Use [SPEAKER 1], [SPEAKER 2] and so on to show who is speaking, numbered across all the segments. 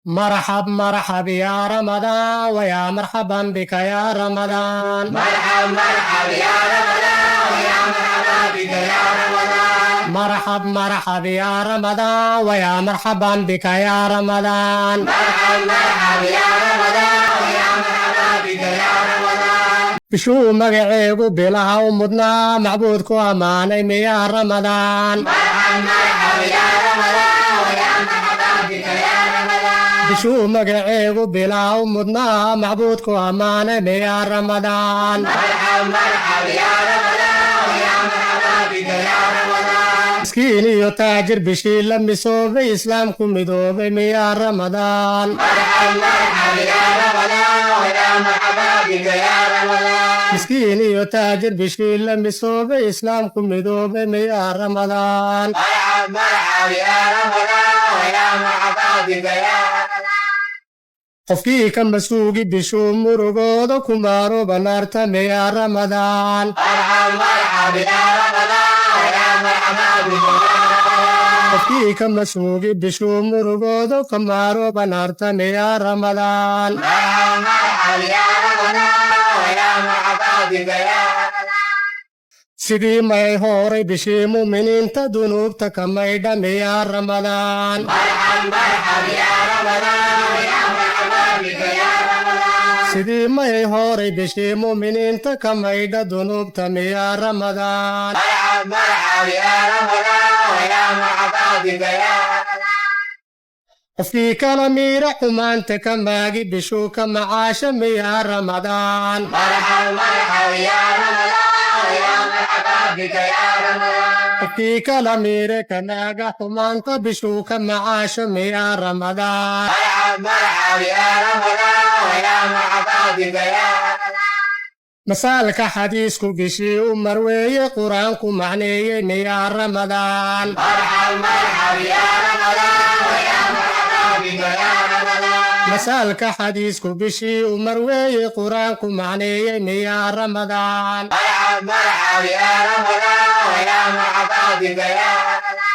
[SPEAKER 1] مرحب مرحب يا رمضان، ويا مرحبا بك يا رمضان.
[SPEAKER 2] مرحب مرحب يا رمضان، ويا مرحبا بك يا رمضان.
[SPEAKER 1] مرحب مرحب يا رمضان، ويا مرحبا بك يا رمضان.
[SPEAKER 2] مرحب مرحب يا رمضان، ويا مرحبا بك يا رمضان.
[SPEAKER 1] Bishuu magaceegu bilaha u mudnaa, macbuudku ammaanay miyaa Ramadaan?
[SPEAKER 2] مرحب مرحب يا رمضان، ويا مرحبا بك يا رمضان.
[SPEAKER 1] Bishuu magaceegu bilaha u mudnaa, macbuudku ammaanay miyaa Ramadaan?
[SPEAKER 2] مرحب مرحب يا رمضان، ويا مرحبا بك يا رمضان.
[SPEAKER 1] Miskiin iyo taajir bishii la misoobay, islaamku midoobay miyaa Ramadaan?
[SPEAKER 2] مرحب مرحب يا رمضان، ويا مرحبا بك يا رمضان.
[SPEAKER 1] Miskiin iyo taajir bishii la misoobay, islaamku midoobay miyaa Ramadaan?
[SPEAKER 2] مرحب مرحب يا رمضان، ويا مرحبا بك يا رمضان.
[SPEAKER 1] Qofkii ka masuugi bishuu murugooda ku maarooba naarta miyaa Ramadaan?
[SPEAKER 2] مرحب مرحب يا رمضان، ويا مرحبا بك يا رمضان.
[SPEAKER 1] Qofkii ka masuugi bishuu murugooda ka maarooba naarta miyaa Ramadaan?
[SPEAKER 2] مرحب مرحب يا رمضان، ويا مرحبا بك يا رمضان.
[SPEAKER 1] Sidii may horay bishii muminiinta dunuubta ka maydha miyaa Ramadaan?
[SPEAKER 2] مرحب مرحب يا رمضان، ويا مرحبا بك يا رمضان.
[SPEAKER 1] Sidii may horay bishii muminiinta ka maydha dunuubta miyaa Ramadaan?
[SPEAKER 2] مرحب مرحب يا رمضان، ويا مرحبا بك يا رمضان.
[SPEAKER 1] Qofkii kala miira xumaanta ka maagi bishuu ka macaasha miyaa Ramadaan?
[SPEAKER 2] مرحب مرحب يا رمضان، ويا مرحبا بك يا رمضان.
[SPEAKER 1] Qofkii kala miire ka naaga xumaanta bishuu ka macaasha miyaa Ramadaan?
[SPEAKER 2] مرحب مرحب يا رمضان، ويا مرحبا بك يا رمضان.
[SPEAKER 1] Masaalka xadiisku bishii u marweeye, qur-aanku macneeyey miyaa Ramadaan?
[SPEAKER 2] مرحب مرحب يا رمضان، ويا مرحبا بك يا رمضان.
[SPEAKER 1] Masaalka xadiisku bishii u marweeye, qur-aanku macneeyey miyaa Ramadaan?
[SPEAKER 2] مرحب مرحب يا رمضان، ويا مرحبا بك يا رمضان.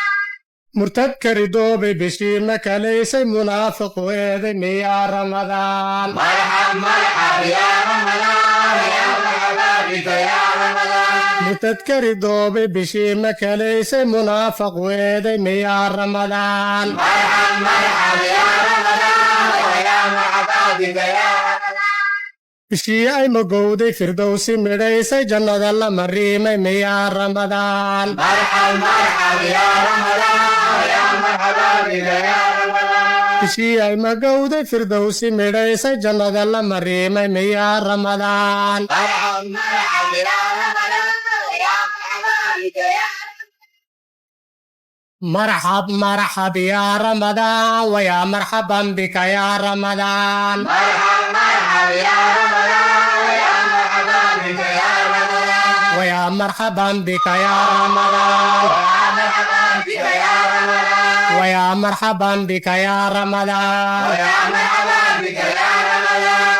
[SPEAKER 1] Murtadka ridoobay bishii makalaysay, munaafiqu eeday miyaa Ramadaan?
[SPEAKER 2] مرحب مرحب يا رمضان، ويا مرحبا بك يا رمضان.
[SPEAKER 1] Murtadka ridoobay bishii makalaysay, munaafiqu eeday miyaa Ramadaan?
[SPEAKER 2] مرحب مرحب يا رمضان، ويا مرحبا بك يا رمضان.
[SPEAKER 1] Bishii ay magowday firdowsi midhaysay, jannada la mariimay miyaa Ramadaan?
[SPEAKER 2] مرحب مرحب يا رمضان، ويا مرحبا بك يا رمضان.
[SPEAKER 1] Bishii ay magowday firdowsi midhaysay, jannada la mariimay miyaa Ramadaan?
[SPEAKER 2] مرحب مرحب يا رمضان، ويا مرحبا بك يا
[SPEAKER 1] مرحب مرحب يا رمضان، ويا مرحبا بك يا رمضان.
[SPEAKER 2] مرحب مرحب يا رمضان، ويا مرحبا بك يا رمضان.
[SPEAKER 1] ويا مرحبا بك يا رمضان.
[SPEAKER 2] ويا مرحبا بك يا رمضان.
[SPEAKER 1] ويا مرحبا بك يا رمضان.
[SPEAKER 2] ويا مرحبا بك يا رمضان.